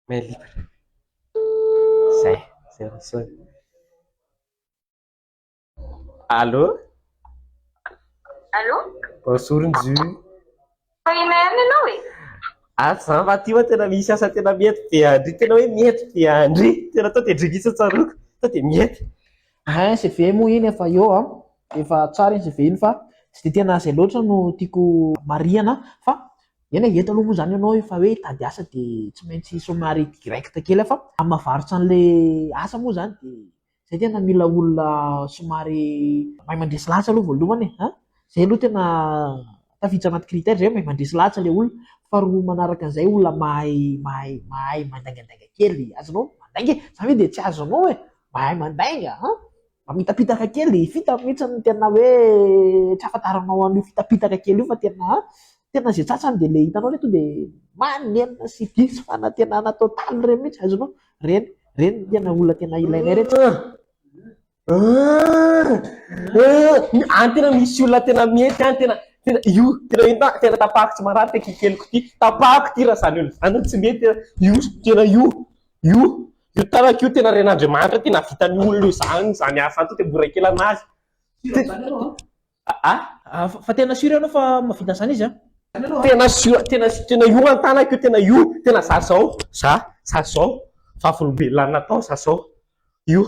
Main libre. Zay, zay rasoa. Allô? Allô? Bonjour Nju. Fa inona ihany ianao e? Ah, za fa aty hoa tena misy asa tena mety be andry, tena hoe mety be andry, tena to dia ndry mihitsy tsaroako, to dia mety. Ein CV moa iny efa eo an, efa tsara iny CV iny fa tsy dia tena izay loatra no tiako marihana fa Eny e, eto aloha moa izany ianao efa hoe hitady asa dia tsy maintsy somary direct kely fa amin'ny mahavarotra an'ilay asa moa izany dia izay tena mila olona somary mahay mandresy lahatra aloha voalohany e, an! Izay aloha tena tafiditra anaty critère izay hoe mahay mandresy lahatra ilay olona, faharoa manaraka an'izay olona mahay mahay mahay mandaingandainga kely, azonao? Mandainga e! Izany ve dia tsy azonao e! Mahay mandainga an! Mamitapitaka kely, fitaka mihitsy ny tena hoe tsy ahafantaranao an'io fitapitaka kely io fa tena tena izay tratrany dia ilay hitanao ilay tonga dia manenina sy diso fanantenana totaly ireny mihitsy, azonao? Ireny, ireny no tena olona tena ilainay ireny. Any tena misy olona tena mety any tena tena io tena io tena tapahako tsy marary ty keliko ty tapahako ty raha zany olona zany tsy mety io tena io io Io taraka io tena ren'Andriamanitra tena vitan'ny olona io zany zany asa zany to dia mora kely anazy. Ah? ah fa tena sûr ianao fa mahavita an'izany izy an? Tena sûr, tena tena io an-tanako io, tena io, tena za zao, za, za zao, vavolombelona natao za zao, io,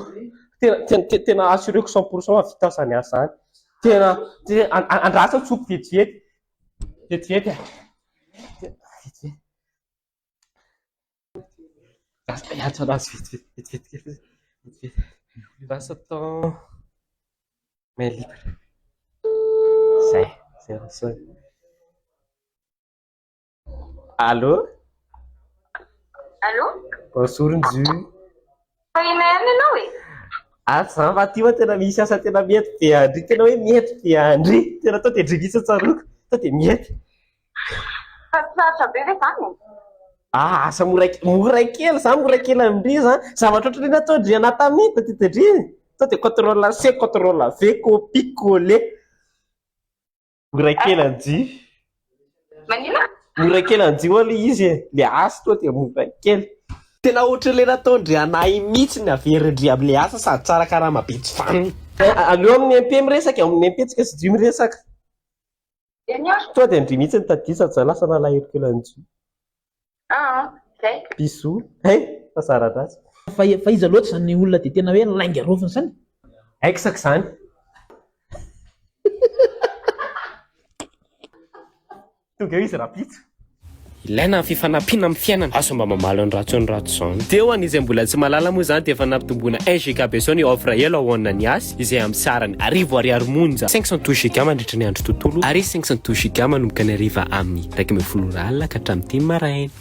tena tena tena assureko 100% mahavita zany asa zany, tena tena andraso antsoiko vetivety, vetivety e, vetivety. Hiantso anazy vetivety vetivety kely fotsiny. Vetivety. Lasa temps main libre. Zay, zay rasoa. Allô? Allô? Bonjour Nju. Fa inona ihany ianao e? Ah, za fa aty hoa tena misy asa tena mety be andry, tena hoe mety be andry, tena to dia ndry mihitsy tsaroako, to dia mety. Fa tsy sarotra be ve zany e? Ah, asa mora mora kely zany, mora kely amin-dry zany. Zavatra ohatran'iny ataon-dry anah tamin'iny tadidin-dry iny. Sao dia contrôle C, contrôle V, copie coller. Mora kely an-dry. Maninona? Mora kely an-dry ho'a ilay izy e. Ilay asa tonga dia mora kely. Tena ohatran'ilay nataon-dry anah iny mihitsy ny averin-dry amin'ilay asa sady tsara karama be tsy vanona. Aleo amin'ny MP miresaka e, amin'ny MP tsika sy dry miresaka. Eny ary. Tonga dia ndry mihitsy ny tadidy sady za lasa nalahelo kely an'i Aa zay. Bisous eh fa zara ratsy. Fa fa iza loatra izany olona dia tena hoe lainga raofina izany? Ex-ko izany. Tonga eo izy rahampitso. Ilaina ny fifanampiana amin'ny fiainana. Asa mba mamaly ny ratsy ny ratsy izany. Teo an izay mbola tsy mahalala moa izany dia efa nampitomboina un giga be izao ny offre elo ao on ny Yas izay amin'ny sarany arivo ariary monja, 512 giga mandritra ny andro tontolo ary 512 giga manomboka ny hariva amin'ny 11 ora alina ka hatramin'ny dimy maraina.